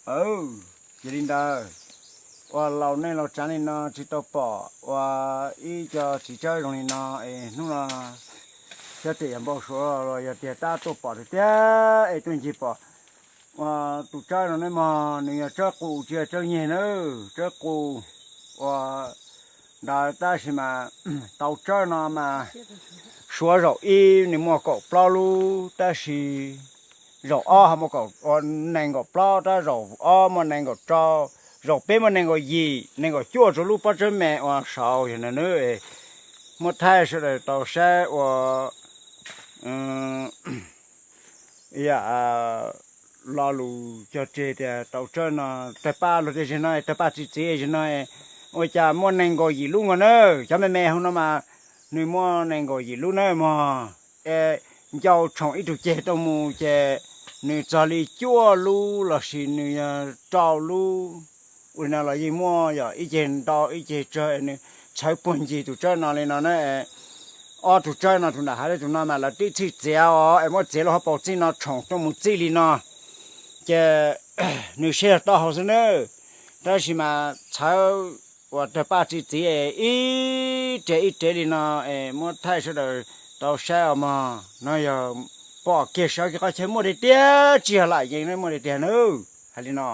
Ces li ntawd, ua laus nej laus tsav li no tsis tau pom ua ib co txiv tsawb zoo li no, es hnub no xyov tes yog npau suav los yog tiag tab tuaj pom tiag tiag es tuaj ncig pom. Ua tus tsawb no ne mog, nws yog tsawb qus tsis yog tsawb nyeg na, tsawb qus. Ua ntawd tab sis mas tau tsawb no mas suav zaum ib nws muaj kaum plaub lub tab sis zaum ob ho muaj nees nkaum plaub, tab zaum ob muaj nees nkaum rau, zaum peb muaj nees nkaum yim, nees nkaum cuaj rau lub pob tsawb me ua saud yog no na. Muab thaij sawv daws tau saib ua lo lus cog tseg tias tau tsawb no tawg paj luag tias zig no tawg paj txi txiv zig no, ua cas muaj nees nkaum yim lub nkaus na. Cov me me hauv no mas nws muaj nees nkaum yim lub na mog. Es ncau tshoom ib tug ceg tuaj mus ces nws txog li cuaj lub lossis nws yog rau lub. Ua li no los yeej muaj yog ib ceg ntau ib ceg tsawg es nws txhawv puag ncig tus tsawb no li no na. Ob tug tsawb no tus nram hav thiab tus no mas lawv twb txhij txiav os, es muab txiav lub hauv paus txij no tshoom tuaj mus txij li no. Ces nws siab yog taub hau xwb nawb, tab sis mas txhawv uas tawg paj txi txiv ib rev ib rev li no, es muab thaij sawv daws tau saib os mog. No yog pom kiag sawv kiag qhov chaw muaj tiag tiag, tsis yog lam yees na, muaj tiag tiag nawb. Hais li no.